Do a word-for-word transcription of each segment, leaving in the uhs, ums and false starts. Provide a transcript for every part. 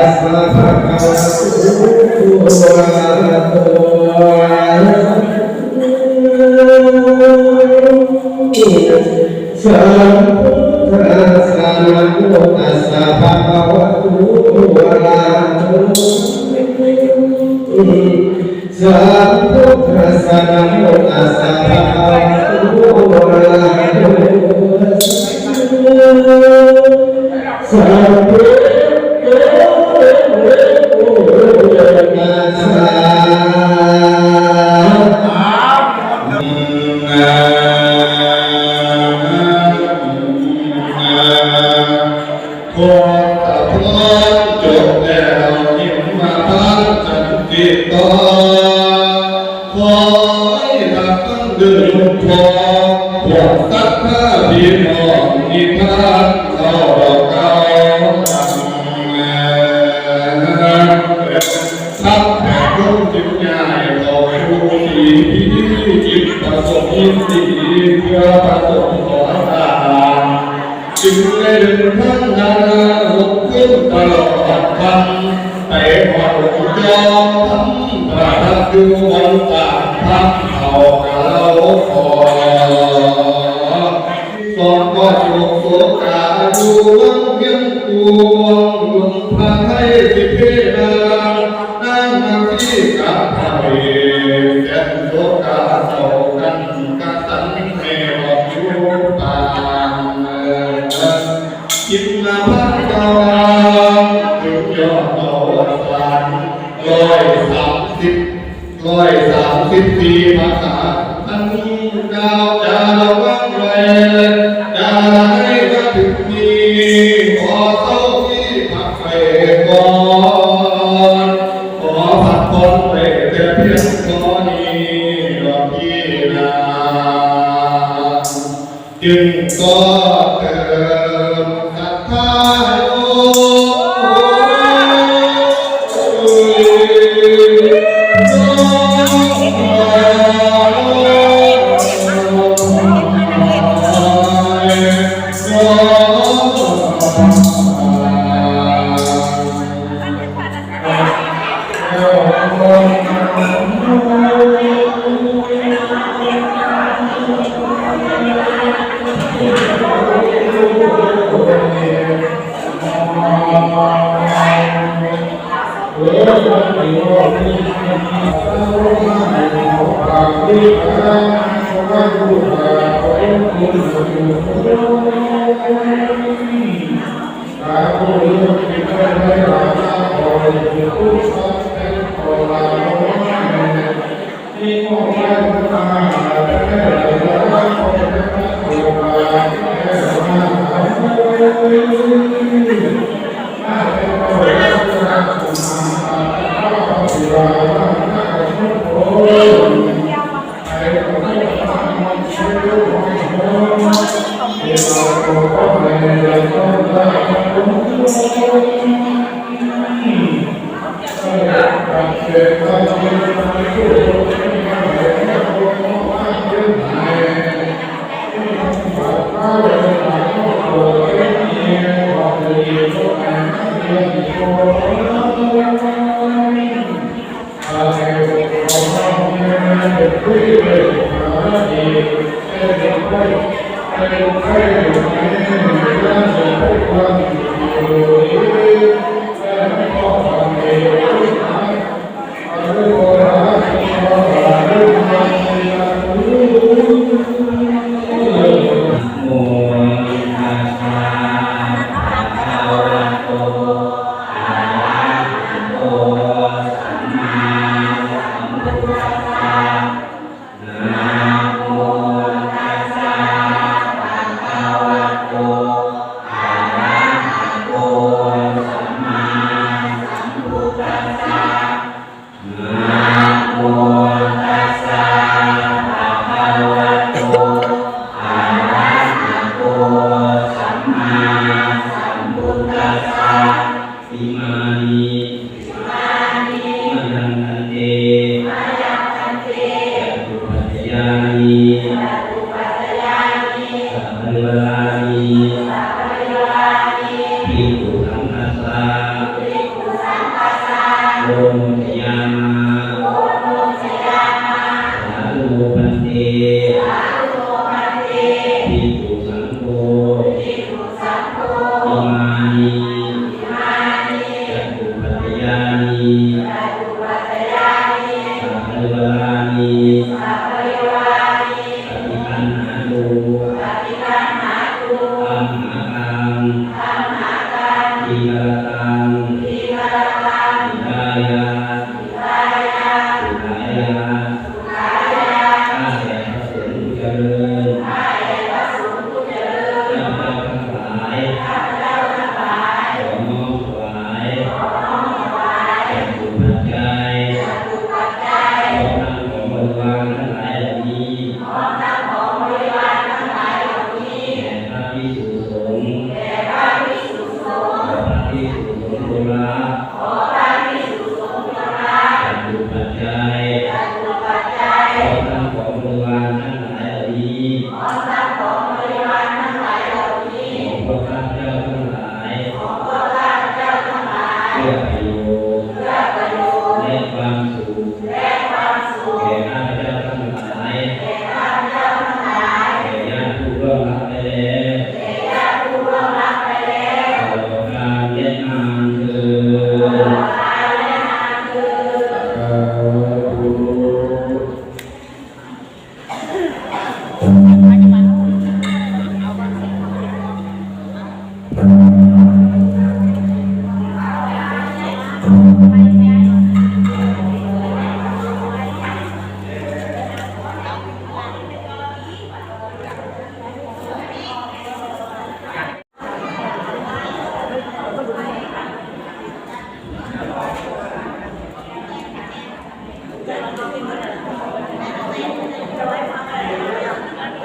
tassa bhagavato arahato sambuddhassa. Namo tassa bhagavato arahato Sambuddhassa namo tassa bhagavato arahato sambuddhassa. ทศพลจบแล้ว หิมพานต์สันติต่อ ขอให้รับฟังเด้อหลวงพ่อ พวกศรัทธาพี่น้องนิทานเล่าเก่า ทำแผ่บุญจิตใหญ่ต่อผู้ที่จิตประสงค์ยินดี เพื่อประสงค์ขอทาน จึงได้เดินทางนานาหกคืนตลอดค่ำ ไปหอดองค์จอมธรรมประทับอยู่บนปากถ้ำเขากะเล่าขอ สองก็โศกโศกาอยู่วังเวียงกวง หลวงพระไทยสิเพนาง นางมาที่กับพระเอกแสนโศกาเศร้ากันกะสันแม่บอกอยู่ปาน กินน้ำพันกองถึงยอดเขาสารร้อยสามสิบ ร้อยสามสิบสี่ภาษา อันดาวจะระวังไว้ จะให้มาถึงนี้ ขอเศร้าที่พักไปก่อน ขอพักผ่อนไปแต่เพียงเท่านี้ดอกพี่นา จึงก็เติมศรัทธาโยม Imanis. Mayaṃ bhante. Mayaṃ bhante. Catuppaccayāni. Catuppaccayāni. Saparivārāni. Saparivārāni. Bhikkhusaṅghassa. Bhikkhusaṅghassa. Onodayāma. Onodayāma. Sādhu no bhante. Sādhu no bhante. Bhikkhusaṅgho. Bhikkhusaṅgho. Imāni. Imāni. Catuppaccayāni. Catuppaccayāni. ปฏิคันหาตุ อัมหากัง ทีฆะรตัง หิตายะ สุขายะ ข้าแต่พระสงฆ์ผู้เจริญ ข้าพเจ้าทั้งหลาย ขอน้อมถวาย จักขุปัจจัย พร้อมทั้งของบริวารทั้งหลายเหล่านี้ แด่พระภิกษุสงฆ์ ขอพระภิกษุสงฆ์จงรับ จักขุปัจจัย พร้อมทั้งของบริวารทั้งหลายเหล่านี้ ของพวกข้าพเจ้าทั้งหลาย เพื่อประโยชน์ และความสุข แก่ข้าพเจ้าทั้งหลาย แก่ญาติผู้ล่วงลับไปแล้ว ตลอดกาลและนานเทอญ สาธุ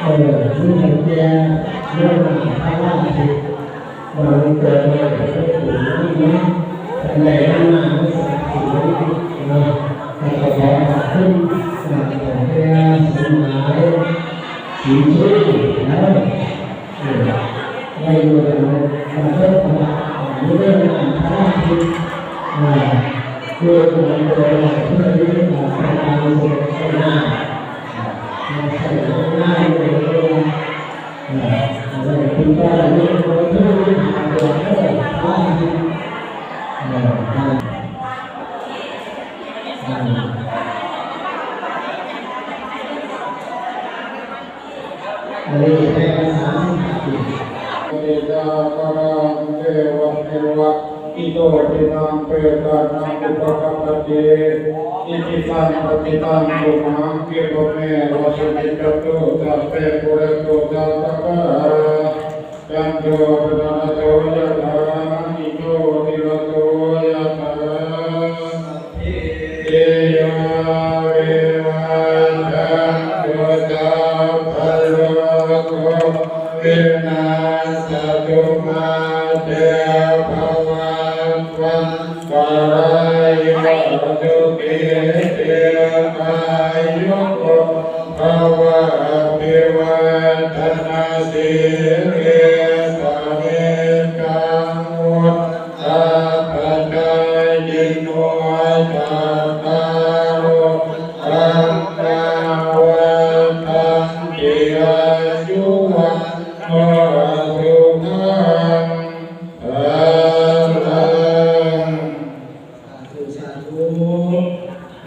เออ นี่เห็นแกเรื่องพระราชกิจ วันเกิดมาเป็นผู้หญิงนะ เป็นใหญ่มากๆ ไม่สามสิบนะ แล้วก็ขอขอบคุณ อ่า ขอพระสมหมาย ศรีชูนะ เออ ได้อยู่แล้ว มาเพิ่มความ อ่า เรื่องงานพระราชกิจ อ่า เรื่องงานตัวใหญ่เพื่อที่จะทำการเสนอหน้า อ่า เสนอหน้าอยู่แล้ว อันนี้แค่ภาษาสิงคโปร์ ปฏิจจาคารังเทวะเทวะ อิโตทินังเปตานังอุปกัปปติ อิติตังปฏิตังตุมหังคิปะเมวะสมิจจตุ สัพเพปุเรนตุสังกปปา จันโทปนรสโสยะถา มะณิโชติรสโสยะถา สัพพีติโยวิวัชชันตุ สัพพะโรโควินัสสะตุ มาเตภวัตวันตรายโย สุขีทีฆายุโกภวะ อภิวาทนาสีลิสสะนิจจังวุฑฒาปะจายิโน จัตตาโรธัมมาวัฑฒันติ อายุวัณโณสุขังพะลัง สาธุ สาธุ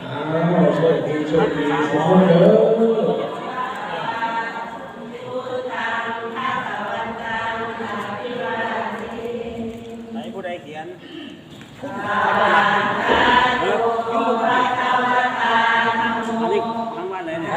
อ้าว โชคดี โชคดี สาธุเด้อ ไหนผู้ใดเขียน อันนี้ทางบ้านไหนเนี่ย